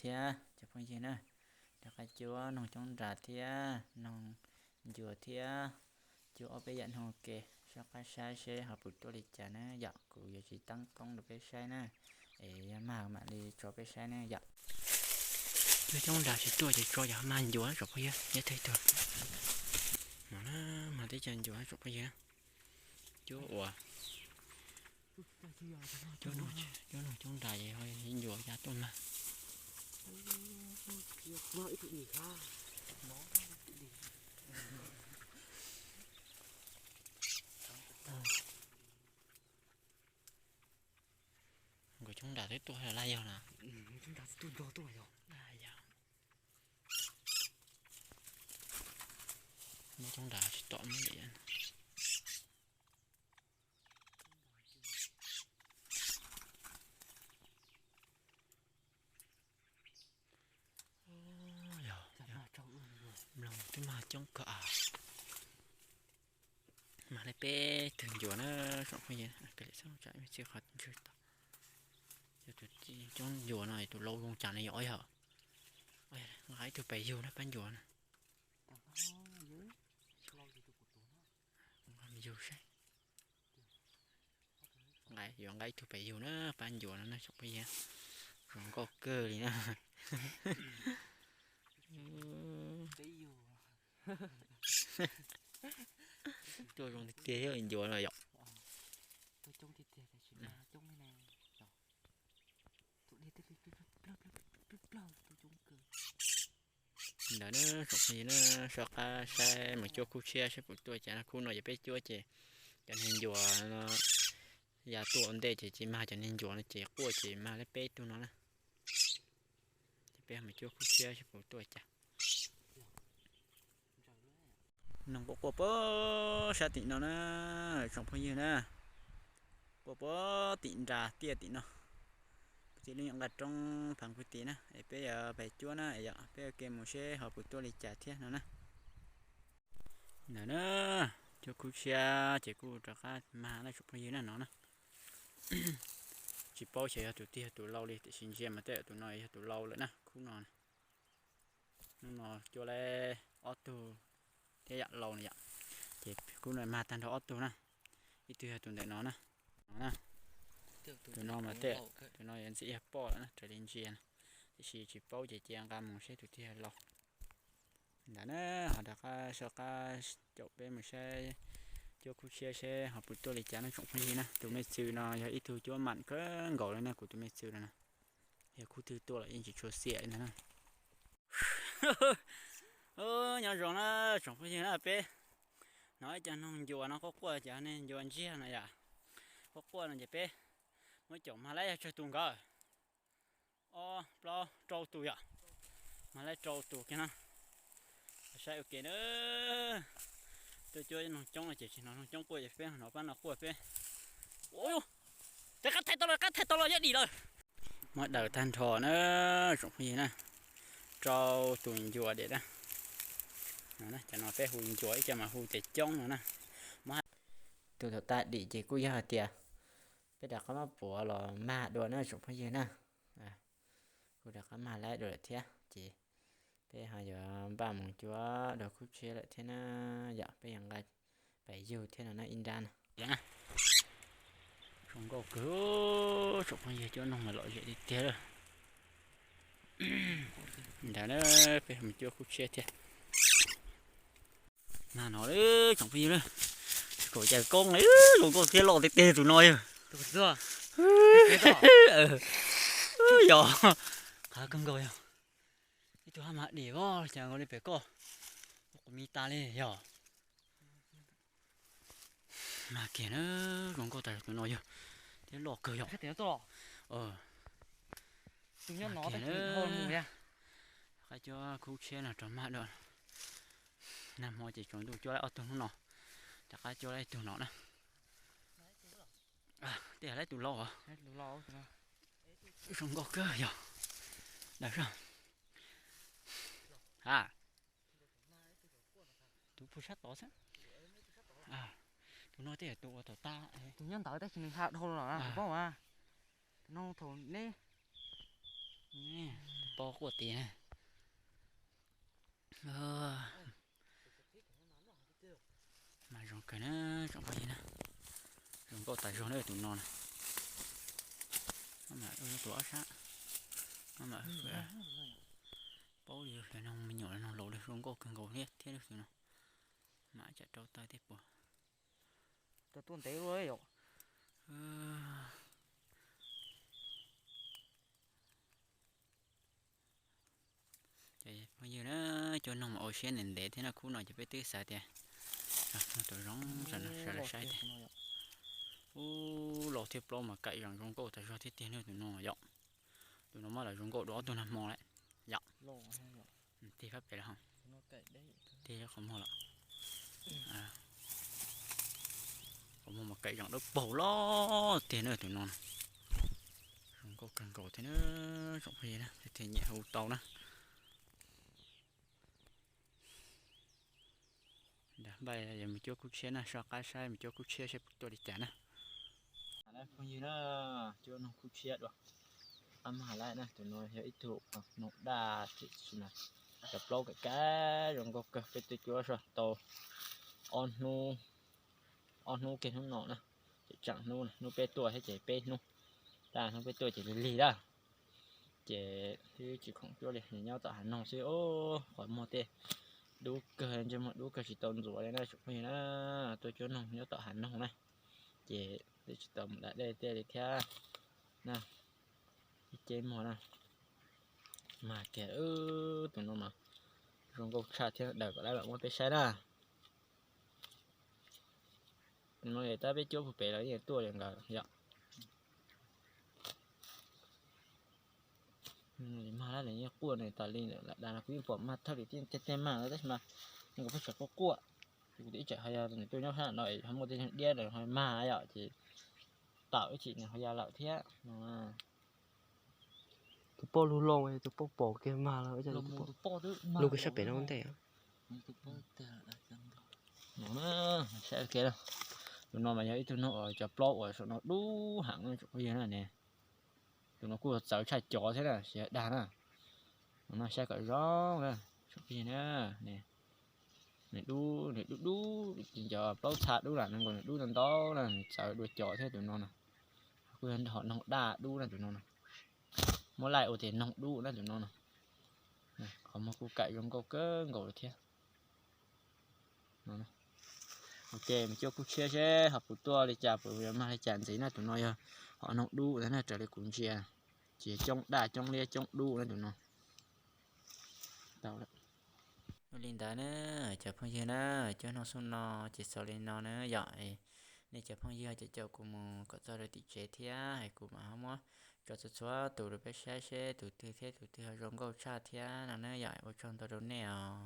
thiab cov phooj ywg na, rov qab cuab noog coob nras thiab noog ncuas thiab cuab ob peb yam noog ua ke, soj qab saib seb ho puas tuaj li cas na yom. Kuv yuav tsis tab koob rau peb saib na, es yog mag mam li tso peb saib na yom. Cuab coob nras tsis tuaj ces tso yog mag ncuas tsoom phooj ywg, nyob tag tug no na, mag tib co ncuas tsoom phooj ywg na. Cuab ua, cuab noog coob nras es ho ncuas ya tuaj mag. Nkawd coob nras twb tuaj laj yog na. Muab coob nras tsis tom muab li. Yog, mloog twb mag coob kawg. Mag li peb tug ncuav na, tsoom phooj ywg, tsam me txij qhov ntswg tau. Cov tus coob ncuav no tus lau zoo cas ne yom, yog nqa ib tug pem yug na pab ncuav na. Yug saib. Nqa, yuav nqa ib tug pem yug na pab ncuav no na tsoom phooj ywg. Zoo nkauj kawg li na. Tuaj zoo tiag tiag thiab ncuav no yom. Ntawd na tsoom phooj ywg na, soj qab saib mus cuab khub tshiab saib puas tuaj cas na. Khub no ces peb cuab ces cov niag ncuav no ya tuaj ua ntej ces tsis mag, cov niag ncuav no ces quaj ces mag li peb tug no na. Ces peb mus cuab khub tshiab saib puas tuaj cas. Noog quaj quaj puag sab tim no na, tsoom phooj ywg na. Quaj puag tim nras tiaj tim no. Puag tim lub nyuam nqaj roob phav puag tim na, es peb yuav pais cuab na, yog peb ua ke mus seb ho puas tuaj li cas thiab no na. Ntawd na, cuab khub tshiab ces kuj rov qab mag na tsoom phooj ywg na no na. Tsis paub xyov yog tus twg yog tus lau li, tiam sis ntsia mas tej zaum tus no yog tus lau lawm na, khub no. Hnub no cuab lawm ob tug thiab yam lau no yom. Ces khub no mag tag nrho ob tug na, ib tug yog tus ntawm no na. Tus no mas tej, tus no yuav ntxim yog poj lawm na, raws li ntsia na. Tiam sis tsis paub ces cia nqa mus seb tus twg yog lau. Ntawd na, ho rov qab soj qab caum peb mus saib cuab khub tshiab seb ho puas tuaj li cas na tsoom phooj ywg na. Tus me txwm no yog ib tug cuab mam kawg nkaus li na, kuv tus me txwm no na. Yog khub twg tuaj los yeej tsis tshua xiam li ntag na. Nyob zoo na tsoom phooj ywg na, peb hnov ib co noog ncuav no quaj quaj, cov niag ncuav ntsiag no yom, quaj quaj no ces peb muab caum mag laib yog tsawg tus nkawd, ob plaub rau tus yom, mag laib rau tus kiag na. Saib ua ke na, tuaj cuab noog coob no ces tsis hnov noog coob quaj ces peb hnov pab no quaj peb. Ua, rov qab thais tau los, rov qab thais tau los, yog dim lawm. Muab daws tag nrho na tsoom phooj ywg na, rau tus ncuav dim na. Cov no peb hu ncuav, ib co mas hu tias coob no na. Tus thaum tas dim ces kuj yog hais tias peb rov qab muab puav los mag dua na tsoom phooj ywg na. Kuj rov qab mag laib dua lawm thiab ces peb ho yuav npaj mus cuab dua khub tshiab lawm thiab na. Yom, peb yuav nqa pem yug thiab no na ib nrab na. Zoo nkauj kawg, tsoom phooj ywg, cuab noog mas lom zem tiag tiag lawm. Ntawd na, peb mus cuab khub tshiab thiab. Nag no tsoom phooj ywg, kaum cawv koob zoo nkauj thiab loj tiag tiag tus no yog. Yog, qab kawg nkaus yog. Ib tug hab mag dim voj cas nkaus li pem koj, quas mis tas li yog. Mag kiag na, zoo nkauj tas tus no yog, thiab loj kawg yog. Qab cuab khub tshiab no rov mag dua. Nag hmo ces tsaus ntuj cuab laib ob tug hnub no, rov qab cuab laib ib tug no na. Tej laib tus lau os. Zoo nkauj kawg yog. Daws sab. Ha. Tus pug sab tod xwb. Tus no tej tus ua thaum tas. Tus nyob ntawd tab sis nws ha dhau los kuv paub as. Tus no thaum neb, tus Pob quaj tid na. Mas zoo kawg na, tsoom phooj ywg na. Zoo nkauj tas zog na tus no na. Maj mam ua tus ob sab. Maj mam hwm. Paub li, noog me nyuam noog laus li zoo nkauj kawg nkaus thiab thiab tus no. Mam tsam rau taws tej puas. Tau tuaj ntev ua yom. Ces phooj ywg na, cua noog mas ua siab ntev ntev thiab no, khub no ces peb twb xav tias tus zoo sawv los saib tias. Ub, los thiab plaub mas kaim zam zoo nkauj tas zog thiab tiag na tus no yom. Tus no mas los zoo nkauj dua ob tug nag hmo lawm yom. Tig fab pem lawm ho. Tig qhov muag lawm. Qhov muag mas kaim zam dawb paug loj tiag na tus no. Zoo nkauj kawg nkaus thiab na, tsoom phooj ywg na, thiaj nyiam hu tau na. Dag npaij yog mus cuab kub tshiab na, soj qab saib mus cuab kub tshiab saib puas tuaj li cas na. Phooj ywg na, cuab noog kub tshiab dua. Qab mag lawm na, tus no yog ib tug noog daj thiab tsis na. Cov plaub kaim kaim zoo nkauj kawg, peb twb cuab soj tau ob hnub, ob hnub kiag hnub no na, ces tseem hnub, hnub peb tuaj thiab ces peb hnub, tab hnub peb tuaj ces lig lig lawm. Ces twb tsis khoom cuab li, nyob tom hav noog xwb, qhov muag tej dub kawg, ntsej muag dub kawg tsis tau ntxuav li na tsoom phooj ywg na. Tuaj cuab noog nyob tom hav noog na, ces twb tsis tau mus da dej tej li thiab na. Ib ceb muag na, mag kiag, tus no mas zoo nkauj tshaj thiab, daws kom lawv mam muab peb saib na. Tus no tab peb cuab puag pem los yeej tuaj li nkaus yom. Mag lawm yeej quaj nws tas li lawm, lam dag no kuv yeej pom mag thawj li tej tej mag tab sis mas nws kuj pheej tseem quaj quaj. Ces kuv twb ib tsam ho yog nws tuaj nyob sab no ho muaj tej diab lawm ho mag yom, ces tawm ib chim nws ho ya lawm thiab no. Tus poj lug loo, tus poj pom kiag mag lawm, lug kiag sab pem no ntej. Saib kiag, tus no mas yog ib tug noog uas cov plaub uas saum no dub heev tsoom phooj ywg na ne. Tus no kuj txawv tshaj cov thiab na, siav dag na. No saib kom zoo na, tsoom phooj ywg na, nws dub, nws dub dub, cov plaub txha dub lam nkaus nws dub ntau ntau na, nws txawv dua cov thiab tus no na. Kuj yog hom noog daj dub na tus no na. Muab laij ua tias noog dub na tus no na. Qhov muag kuj kaim zoo nkauj kawg nkaus li thiab. Ok, mus cuab kub tshiab seb ho puas tuaj li cas, puas yuav mag li cas ntxiv na. Tus no yog hom noog dub na, raws li kuv ntsia, ces coob daj coob liab coob dub na tus no. Tau lawm. Ua li ntawd na, cov phooj ywg na, cuab noog xub no ces xaus li no na yom. Nej cov phooj ywg caum caum kuv mus kom txog rau tim tsev thiab es kuv mam ho muab tso txhua txhua tus rau peb saib seb tus twg thiab tus twg ho zoo nkauj tshaj thiab no na yom. Ua tsaug ntau rau nej os.